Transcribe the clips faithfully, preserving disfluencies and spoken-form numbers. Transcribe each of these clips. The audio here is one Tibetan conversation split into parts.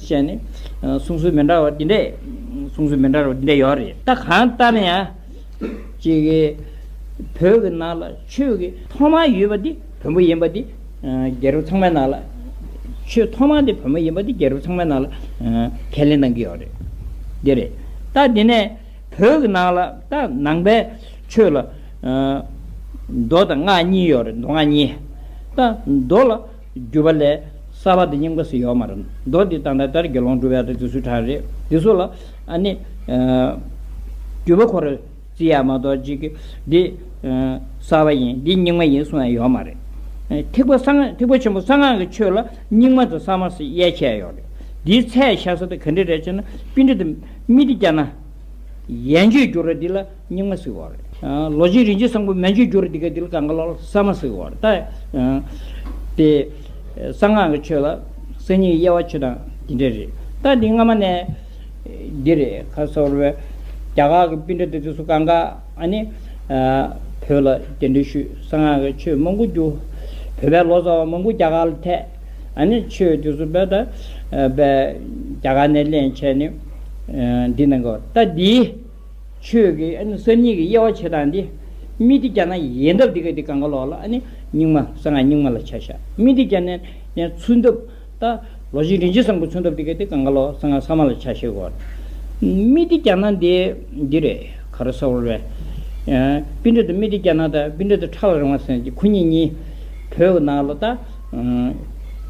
བྱས་ནས་གསུང་སྲོལ་མི་འདྲ་བ་འདི་འདྲས། གསུང་སྲོལ་མི་འདྲ་བ་འདི་འདྲས་ཡོད་རེད། ད་གང་ལྟར་ན་ཡང་ཅིག་གི་བོད་ཀྱི་ནང་ལ་ཆོས་ཀྱི་ཐོག་མ་ཡོད་པ་འདི་བོན་པོ་ཡིན་པ་འདི་རྒྱལ་རབས་ཚང་མའི་ནང་ལ། ཆོས་ཐོག་མ་འདི་བོན་པོ་ཡིན་པ་འདི་རྒྱལ་རབས་ཚང་མའི་ནང་ལ་ཁས་ལེན་གནང་གི་ཡོད་རེད། འདི་རེད། ད་འདི་ནས་བོད་ཀྱི་ནང་ལ་ད་ནང་པའི་ཆོས་ལ་མདོ་དང་སྔགས་གཉིས་ཡོད་རེད། མདོ་སྔགས་གཉིས། ད་མདོ་ལ་བརྒྱུད་པ་ལས་གསར་པ་དང་རྙིང་པ་ཟེར་ཡོད་མ་རེད། མདོ་འདི་ད་ལྟ་ལྟར་དགེ་སློང་སྒྲུབ་ཡག་དང་དེ་ཚོའི་གྲས་རེད། དེ་ཚོ་ལ་ཨ་ནི་བརྒྱུད་པ་ཁོ་རང་བརྩི་ཡག་མ་གཏོགས་ཅིག་གི་འདི་གསར་པ་ཡིན། འདི་རྙིང་པ་ཡིན་གསུང་ཡག་ཡོད་མ་རེད། ཐེག་པ་གསང་སྔགས། ཐེག་པ་ཆེན་པོ་གསང་སྔགས་ཀྱི་ཆོས་ལ་རྙིང་མ་དང་གསར་མ་ཟེར་དབྱེ་ཕྱེ་ཡོད་རེད། འདིའི་ཚད་བཞག་ས་དེ་ག་འདྲ་རེད་ཅེ་ན། པཎྜི་ཏ་དམིགས་ཏེ་བརྒྱབ་ན། ཡན་ཆོད་བསྒྱུར་བ་འདི་ལ་རྙིང་མ་ཟེར་བ་རེད། ལོ་རྒྱུས་རིན་ཆེན་བཟང་པོ་མན་ཆད་བསྒྱུར་བ་འདི་ག་འདི་ལ་གང་ག་ལོག་ལ་གསར་མ་ཟེར་བ་རེད། ད་དེ་གསང་སྔགས་ཀྱི་ཆོས་ལ་གསར་རྙིང་དབྱེ་བ་ཕྱེ་སྟངས་འདི་འདྲ་རེད། ད་འདི་སྔ་མ་ནས་འདི་རེད། ག་རེ་ཟེར་བ་རེད། རྒྱ་གར་གྱི་པཎྜི་ཏ་དེ་ཚོ་གང་ག་ཨ་ནི་བོད་ལ་གདན་འདྲེན་ཞུས། གསང་སྔགས་ཀྱི་ཆོས་མང་པོ་བསྒྱུར། བོད་པའི་ལོ་ཙཱ་བ་མང་པོ་རྒྱ་གར་ལ་ཐེག་ཨ་ནི་ཆོས་དེ་ཚོ་བོད་ད་བོད་རྒྱ་གར་ནས་ལེན་བྱས་ནས་འདི་གནང་གི་ཡོད། ད་འདི་ཆོས་ཀྱི་ཨ་ནི་གསར་རྙིང་གི་དབྱེ་བ་ཕྱེ་སྟངས་འདི་དམིགས་ཏེ་བརྒྱབ་ན་ཡན་ཐབས་འདི་ག་འདི་གང་ག་ལོག་ལ་ཨ་ནི་རྙིང་མ། གསང་སྔགས་རྙིང་མ་ལ་ཆ་བཞག་དམིགས་ཏེ་བརྒྱབ་ན་ཡང་མཚོན་ཐབས། ད་ལོ་རྒྱུས་རིན་ཆེན་བཟང་པོ་མཚོན་ཐབས་འདི་ག་འདི་གང་ག་ལོག་གསང་སྔགས་གསར་མ་ལ་ཆ་བཞག་གི་ཡོད། དམིགས་ཏེ་བརྒྱབ་ན་འདི་འདི་རེད། ག་རེ་ཟེར་བ་རེད། པཎྜི་ཏ་དམིགས་ཏེ་བརྒྱབ་ན་དང་པཎྜི་ཏ་ཕྲ་ལ་རིང་བ་ཟེར་གྱི་ཁོ་གཉིས་གཉིས་བོད་ཀྱི་ནང་ལ་ད་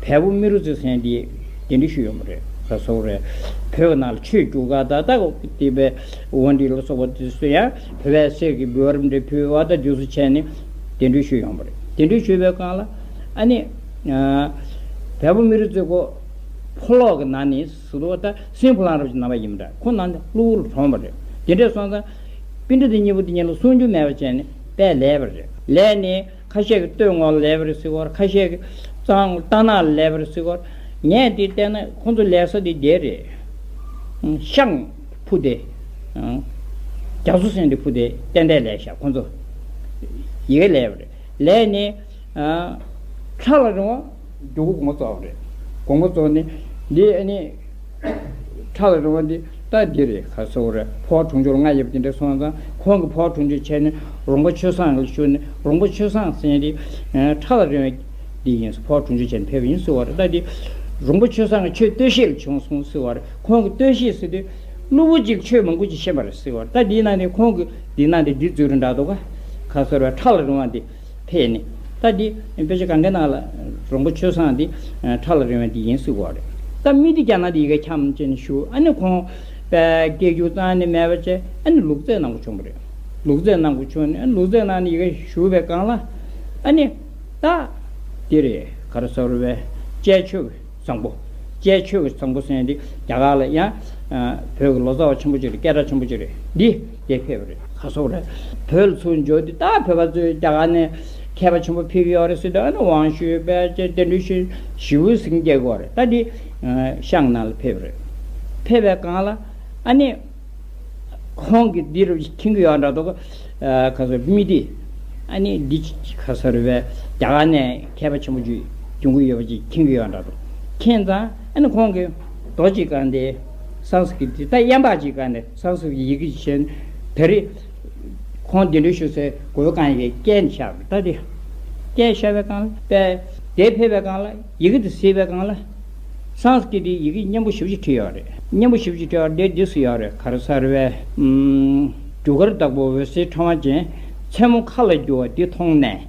བལ་པོ་མི་རུ་རྩེ་ཟེར་འདི་གདན་འདྲེན་ཞུས་ཡོད་པ་རེད། ག་རེ་ཟེར་བ་རེད། བོད་ཀྱི་ནང་ལ་ཆོས་བསྒྱུར་ག་ད་ད་དེ་བས་དབང་འདུས་ལ་སོགས་པ་དེ་ཚོ་ཡང་བོད་པའི་གསེར་གྱི་འབུལ་བ་རིམ་གྲོ་ཕུལ་བ་ད་དེ་ཚོ་བྱས་ནས་གདན་འདྲེན་ཞུས་ཡོད་པ་རེད། གདན་འདྲེན་ཞུས་པའི་སྒང་ལ་ཨ་ནི་བལ་པོ་མི་རུ་རྩེ་ཁོ་ཕོ་ལོག་གི་ནང་ནས་ཟེར་དུས་ད་སེང་ཕོ་ལང་རབ་ཀྱི་ནང་པ་ཡིན་པ་འདྲ། ཁོ་ནང་ནས་གློ་བུར་གྲོངས་པ་རེད། དེ་འདྲ་སོང་ཙང་པཎྜི་ཏ་གཉིས་པོ་དེ་གཉིས་ལ་གསུང་རྒྱུ་མེད་པ་བྱས་ནས་དཔེ་ལེགས་པ་རེད། ལས་ནི་ཁ་ཤས་ཀྱིས་སྟོད་ངོས་ལ་ལས་པ་རེད་ཟེར་བ། ཁ་ཤས་ཀྱིས་གཙང་རྟ་ནག་ལ་ལས་པ་རེད་ཟེར་བ། ངས་འདི་བལྟས་ན་ཁོང་ཚོ་ལས་ས་འདི་འདི་རེད། ཤངས་ཕུ་དེ། རྒྱ་མཚོ་ཟེར་འདི་ཕུ་དེ་ཏན་ཏན་ལས་ཤག་ཁོང་ཚོ་ཡི་གེ་ལས་པ་རེད། ལས་ནི་ཁྲ་ལ་རིང་བ། མགྱོགས་པོ་དགོངས་པ་རྫོགས་རེད། དགོངས་པ་རྫོགས་ནས་འདི་ཨ་ནི་ཁྲ་ལ་རིང་བ་འདི་ད་འདི་རེད། ག་རེ་ཟེར་བ་རེད། ཕོ་བ་གྲོང་ཆོག་ལ་མངའ་ཡོད་པ་དེ་འདྲ་སོང་ཙང་ཁོང་གི་ཕོ་བ་གྲོང་ཆོག་བྱས་ནས་རོང་པ་ཆོས་བཟང་ལ་ཞུས་ནས་རོང་པ་ཆོས་བཟང་ཟེར་འདི་ཁྲ་ལ་རིང་བ་འདི་ཡིན། ཕོ་བ་གྲོང་ཆོག་བྱས་ནས་ཕེབས་པ་ཡིན་ཟེར་བ་རེད། ད་འདི་རོང་པ་ཆོས་བཟང་གི་ཆོས་སྟོད་གཞས་ལ་བྱུང་སོང་ཟེར་བ་རེད། ཁོང་གི་སྟོད་གཞས་ཟེར་དུས་གློ་བུར་ཅིག་ཆོས་མང་པོ་ཅིག་ཤེས་པ་རེད་ཟེར་བ་རེད། ད་འདིའི་ནང་ནས་ཁོང་གི་འདིའི་ནང་ནས་འདི་འཛུལ་རུ་འདྲ་འདུག་ག་ག་རེ་ཟེར་བ་ཁྲ་ལ་རིང་བ་འདི། ཕེབས་ནས། ད་འདི་དཔེ་ཆ་གང་གའི་ནང་ལ་རོང་པོ་ཆོས་བཟང་འདི་ཁྲ་ལ་རིང་བ་འདི་ཡིན་ཟེར་གོ་རེད། ད་དམིགས་ཏེ་བརྒྱབ་ན་འདི་ཡི་གེ་འཁྱམས་བྱས་ནས་བཞུགས། ཨ་ནི་ཁོང་པའི་སྐད་སྒྱུར་གཙང་ནས་མེད་པ་བྱས། ཨ་ནི་ལུག་རྫིས་གནང་དགོས་བྱུང་བ་རེད། ལུག་རྫིས་གནང་དགོས་བྱུང་ནས་ཨ་ནི་ལུག་རྫིས་གནང་ནས་ཡི་གེ་ཞུ་བའི་སྒང་ལ་ཨ་ནི་ད་འདི་རེད། ག་རེ་ཟེར་བའི་དཔྱད་ཆོས་བཟང་པོ། དཔྱད་ཆོས་ཀྱི་བཟང་པོ་ཟེར་ཡ་འདི་རྒྱ་གར་ལ་ཡང་བོད་ཀྱི་ལོ་ཙཱ་བ་ཆེན་པོ་ཅིག་རེད། སྐད་གྲགས་ཆེན་པོ་ཅིག་རེད། འདི་དེ་ཕེབས་པ་རེད། ག་རེ་ཟེར་བ་རེད། བོད་ལ་ཚུར་འབྱོར་དུས་ད་བོད་པ་ཚོས་རྒྱ་གར་ནས་མཁས་པ་ཆེན་པོ་ཕེབས་ཡོད་རེད་ཟེར་དུས་ཨ་ནི་དབང་ཞུས་པས་ཅེས་གདན་འདྲེན་ཞུས། ཞེ་པོ་ཟིང་རྒྱས་གོ་རེད། ད་འདི་ཤངས་ནང་ལ་ཕེབས་པ་རེད། ཕེབས་པའི་སྒང་ལ་ཨ་ནི། ཁོང་གིས་འདི་རུ་མཁྱེན་གྱི་ཡོད་འདྲ་འདུག་ཨ་ག་ཚོད་མི་འདི་ཨ་ནི་འདི་ག་ཚོད་རེད་པས། རྒྱ་གར་ནས་མཁས་པ་ཆེན་པོ་ཅིག་འབྱུང་གི་ཡོད་པ་ཅིག་མཁྱེན་གྱི་ཡོད་འདྲ་འདུག་མཁྱེན་ཙང་ཨ་ནི་ཁོང་གིས་རྡོ་གཅིག་བཀང་སྟེ་སཾ་སྐྲྀ་ཏ་ད་དབྱངས་འབག་ཅིག་བཀང་སྟེ་སཾ་སྐྲྀ་ཏ་ཡི་གེ་ཅིག་བྱས་ནས་ད་རེས་ཁོང་གདན་འདྲེན་ཞུ་སའི་སྒོ་བཀང་ཡི་གེ་བཀལ་ནས་བཞག་པ་རེད། ད་དེ་བཀལ་བཞག་པའི་སྒང་ལ་པས་དེ་ཕེབས་པའི་སྒང་ལ་ཡི་གེ་དེ་གཟིགས་པའི་སྒང་ལ། སཾ་སྐྲྀ་ཏའི་ཡི་གེ་སྙན་པོ་ཞེ་པོ་ཅིག་བྲིས་ཡོད་རེད། སྙན་པོ་ཞེ་པོ་ཅིག་བྲིས་ཡོད་རེད། འདི་འདི་སུ་ཡོད་རེད། ག་རེ་ཟེར་བས། ཨུམ། རྒྱུ་སྐར་བདག་པོ་འོད་ཟེར་ཕྲེང་བ་ཅན། མཚན་མོ་མཁའ་ལ་རྒྱུ་བ་འདི་མཐོང་ནས།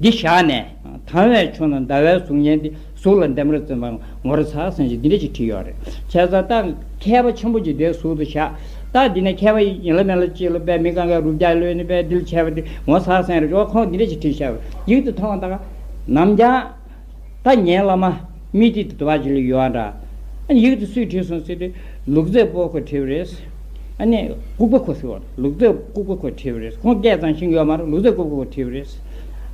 འདི་བཞག་ནས། དྭངས་པའི་ཆུ་ནང་ཟླ་བའི་གཟུགས་བརྙན་འདི། གཟུགས་ལ་འདན་མར་འཛིན་པ་ངོ་རེ་ཚ་ཟེར་ཞིག་འདི་འདྲ་ཅིག་བྲིས་ཡོད་རེད། བྱས་ཙང་ད་མཁས་པ་ཆེན་པོ་ཅིག་འདིའི་ཟུར་དུ་བཞག་ད་འདི་ནས་མཁས་པ་ཡིན་ལ་མེད་ལ་ཅིག་ལ་པས་མི་གང་ག་རུབ་རྒྱག་ལོས་ནི་པས་འདིར་བྱས་པ་འདི་ངོ་ཚ་ཟེར་རེད། ཁོང་འདི་འདྲ་ཅིག་བྲིས་བཞག་པ་ཡིག་ཏུ་མཐོང་བ་ད་ག་ནམ་རྒྱང་། ད་ངའི་བླ་མ་མི་ཏི་དུ་བ་ཅི་ལ་ཡོད་འདྲ། ཨ་ནི་ཡིག་དེ་སུས་བྲིས་སོང་ཟེར་དུས་ལུག་རྫིས་པོ་ཁོས་བྲིས་པ་རེད། ཨ་ནི་ལྐུགས་པ་ཁོ་ཟེར་བ་ལུག་རྫིས་ལྐུགས་པ་ཁོས་བྲིས་པ་རེད། ཁོང་སྐད་ཙམ་ཤེས་ཀྱི་ཡོད་མ་རེད། ལུག་རྫིས་ལྐུགས་པ་ཁོས་བྲིས་པ་རེད།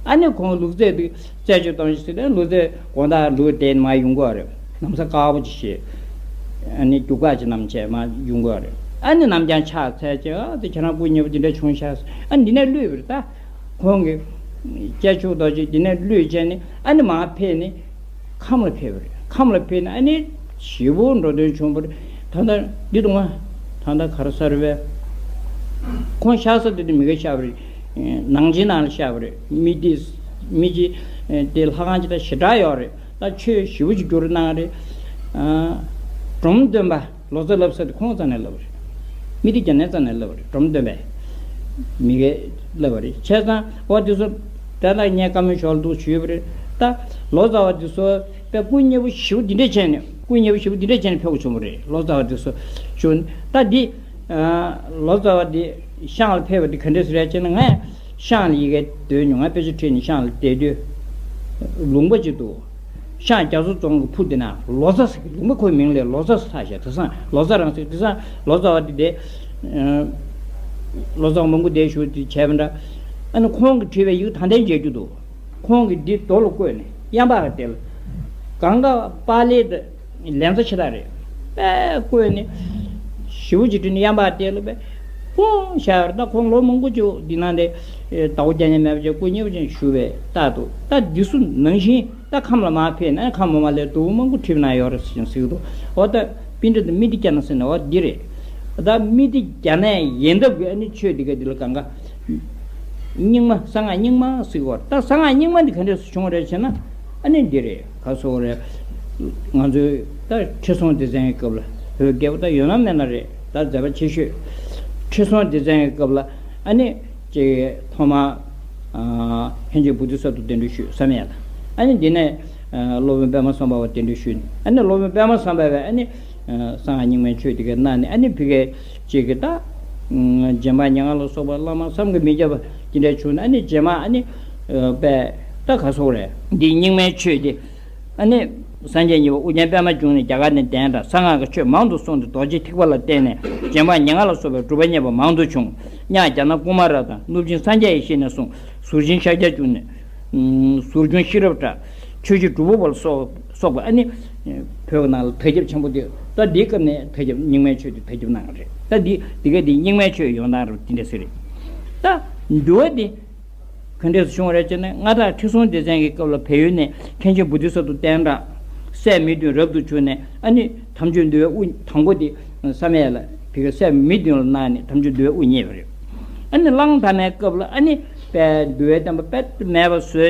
ཨ་ནི་ཁོང་ལུག་རྫིས་དེ་རྩད་གཅོད་གཏོང་ཞིག་ཟེར་དུས་ལུག་རྫིས་དགོང་དག་ལུག་དེ་མ་ཡོང་གི་རེད། ལམ་སང་དཀར་པོ་ཅིག་བྱས། ཨ་ནི་རྒྱུག་ཁ་ཅིག་བསྣམས་བྱས་མ་ཡོང་གི་རེད། ཨ་ནི་ནམ་རྒྱང་ཕྱག་འཚལ་བྱས་ཨ་དེ་ཁྱེད་རང་སྐུ་ཉེ་པོ་དེ་འདྲ་བྱུང་ཤག་ཨ་ནི་འདི་ནས་གློད་པ་རེད་ད། ཁོང་གིས་སྐྱ་ཕྱུག་རྡོ་རྗེ་འདི་ནས་གློད་བྱས་ནས་ཨ་ནི་མར་ཕེབས་ནས་ཁམས་ལ་ཕེབས་པ་རེད། ཁམས་ལ་ཕེབས་ནས་ཨ་ནི་ ཞེ་པོ་འགྲོ་དོན་བྱུང་བ་རེད། ད་ལྟ་འདི་དུ་མ་ད་ལྟ་ག་རེ་ཟེར་བས། ཁོང་ཤག་ས་དེ་དུ་མི་གེ་ཤག་པ་རེད། ནང་ཆེན་ནང་ལ་ཤག་པ་རེད། མི་དེ་མི་གཅིག་དེ་ལྷ་ཁང་ཅིག་ད་ཞེ་དྲག་ཡོད་རེད། ད་ཆོས་ཞེ་པོ་ཅིག་བསྒྱུར་གནང་རེད། སྒྲོམ་སྟོན་པ། ལོ་ཙཱ་བསླབ་ས་དེ་ཁོང་རྩ་ནས་བསླབ་པ་རེད། མི་དེ་རྒྱ་ནས་རྩ་ནས་བསླབ་པ་རེད། སྒྲོམ་སྟོན་པས་མི་གེ་བསླབ་པ་རེད། བྱས་ཙང་འོ་དེ་ཚོ་ད་ལྟ་ངས་བཀའ་མོལ་ཞོར་འདུག་ཞུས་པ་རེད། ད་ལོ་ཙཱ་བ་དེ་ཚོ་དཔེ་སྐུ་མཉེལ་པོ་ཞེ་པོ་འདི་འདྲས་བྱས་ནས། སྐུ་མཉེལ་པོ་ཞེ་པོ་འདི་འདྲས་བྱས་ནས་ཕེབས་དགོས་བྱུང་བ་རེད། ལོ་ཙཱ་བ་དེ་ཚོ་ཞུ། ད་འདི་ལོ་ཙཱ་བ་དེ་ཤང་ལ་ཕེབས་པ་དེ་ག་འདྲས་སེ་རེད་ཅེ་ན། ངས་ཤང་ལ་ཡི་གེ་འདོན་མྱོང་། ང་དཔེ་ཆ་ཁྲིད་ནས་ཤང་ལ་བསྡད་དུས་ལུང་པ་ཅིག་འདུག་ཤང་རྒྱ་མཚོ་རྫོང་གི་ཕུ་དེ་ན་ལོ་ཙཱ་ཟེར་གི། ལུང་པ་ཁོའི་མིང་ལ་ལོ་ཙཱ་ཟེར་ལབ་ཤག་དེང་སང་ལོ་ཙཱ་རང་ཟེར། དེང་སང་ལོ་ཙཱ་བ་དེ་དེ་ལོ་ཙཱ་བ་མང་པོ་བསྡད་བཞུགས་དེ་བྱས་པ་འདྲ། ཨ་ནི་ཁོང་གིས་བྲིས་པའི་ཡིག་ད་ལྟའི་མཇལ་རྒྱུ་འདུག་ཁོང་གིས་འདི་རྡོ་ལ་བརྐོས་ནས་གཡམ་པ་ག་སྟེར། གངྒཱ་པཱ་ལི་དེ་ལན་ཚ་ཆེ་དྲགས་རེད། པས་བརྐོས་ནས་ཞེ་པོ་ཅིག་བྲིས་ནས་གཡམ་པ་སྟེར་ལ་པས་ཁོང་ཤག་པ་རེད། ད་ཁོང་ལོ་མང་པོ་ཅིག་འདི་ནང་དེ་ཟླ་བོ་རྒྱ་ཉམས་མེད་པ་ཅིག་སྐུ་མཉེལ་པོ་ཅིག་བཞུགས་པའི་རྟགས་འདུག་ད་འདི་ཚོ་ནང་བཞིན་ད་ཁམས་ལ་མར་ཕེབས་ན་ཁམས་མ་མ་ལས་སྡུག་མང་པོ་ཁྲིད་ན་ཡོད་རེད་ཟེར་ཟེར་གི་འདུག་འོ་ད་པཎྜི་ཏ་མི་ཏི་ཀྱ་ན་ཟེར་ན་འོ་འདི་རེད། ད་མི་ཏི་ཀྱ་ནའི་ཡལ་འདབ་ཀྱི་ཨ་ནི་ཆོས་འདི་ག་འདི་ལ་གང་ག་རྙིང་མ། གསང་སྔགས་རྙིང་མ་ཟེར་གི་འོ། ད་གསང་སྔགས་རྙིང་མ་འདི་ག་འདྲས་སེ་བྱུང་བ་རེད་ཟེར་ན། ཨ་ནི་འདི་རེད། ག་སོགས་རེད། ང་ཚོའི་ད་ཁྲི་སྲོང་ལྡེ་བཙན་གྱི་སྐབས་ལ་བོད་རྒྱལ་པོ་ད་ཡོད་ན་མེད་ན་རེད། ད་མཛད་པ་ཆེ་ཤོས། ཁྲི་སྲོང་ལྡེ་བཙན་གྱི་སྐབས་ལ་ཨ་ནི་ཅིག་ཐོག་མར་ཨ་མཁན་ཆེན་བོ་དྷི་ས་ཏྭ་གདན་འདྲེན་ཞུས་བསམ་ཡས་ལ། ཨ་ནི་འདི་ནས་ཨ་སློབ་དཔོན་པདྨ་སམ་བྷ་བ་གདན་འདྲེན་ཞུས་ནས། ཨ་ནི་སློབ་དཔོན་པདྨ་སམ་བྷ་བས་ཨ་ནི་ཨ་གསང་སྔགས་རྙིང་མའི་ཆོས་འདི་ག་གནང་ནས། ཨ་ནི་ཕ་གི་ཅིག་གི་ད་རྗེ་འབངས་མྱ་ངན་ལ་སོགས་པ་བླ་མ་བསམ་གྱིས་མི་ཁྱབ་པ་དེ་འདྲ་བྱུང་ནས། ཨ་ནི་རྗེས་མ་ཨ་ནི་ཨ་པས་ད་ག་སོགས་རེད། འདི་རྙིང་མའི་ཆོས་འདི་ཨ་ནི་སངས་རྒྱས་གཉིས་པ་ཨོ་རྒྱན་པདྨ་འབྱུང་གནས་རྒྱ་གར་ནས་གདན་དྲངས། གསང་སྔགས་ཀྱི་ཆོས་མང་དུ་གསུངས་ཏེ། རྡོ་རྗེ་ཐེག་པ་ལ་བརྟེན་ནས་རྗེ་འབངས་མྱ་ངན་ལ་སོགས་པའི་སྒྲུབ་པ་བརྙེས་པ་མང་དུ་བྱུང་། གཉགས་རྒྱ་ནག་ཀུ་མ་ར་དང་གནུབས་ཆེན་སངས་རྒྱས་ཡེ་ཤེས་ནས་གསུངས། ཟུར་ཆེན་ཤཱཀྱ་འབྱུང་གནས། ཟུར་ཆུང་ཤེས་རབ་གྲགས། ཆོས་རྗེ་སྒྲུབ་ཕུག་པ་ལ་སོགས་སོགས་པ། ཨ་ནི་བོད་ཀྱི་ནང་ལ་དར་ཁྱབ་ཆེན་པོ་དེ། ད་འདིའི་སྐབས་ནས་དར་ཁྱབ། རྙིང་མའི་ཆོས་དེ་དར་ཁྱབ་གནང་བ་རེད། ད་འདི་འདི་ག་འདི་རྙིང་མའི་ཆོས་ཡོང་སྟངས་རེད། དེ་འདྲ་ཟེར་རེད། ད་འདུལ་བ་འདི་ག་འདྲས་སེ་བྱུང་བ་རེད་ཅེ་ན། མངའ་བདག་ཁྲི་སྲོང་ལྡེ་བཙན་གྱི་སྐབས་ལ་བལ་ཡུལ་ནས་མཁན་ཆེན་བོ་དྷི་ས་ཏྭ་གདན་དྲངས། སྲས་མི་བདུན་རབ་ཏུ་བྱུང་ནས། ཨ་ནི་དམ་ཆོས་འདུལ་བའི་དབུ་དང་པོ་དེ་བསམ་ཡས་ལ་ཕ་གི་སྲས་མི་བདུན་ལ་གནང་ནས་དམ་ཆོས་འདུལ་བའི་དབུ་བརྙེས་པ་རེད། ཨ་ནི་གླང་དར་མའི་སྐབས་ལ་ཨ་ནི་དཔལ་འདུལ་བའི་བསྟན་པ་དཔེ་མེད་པ་བཟོས།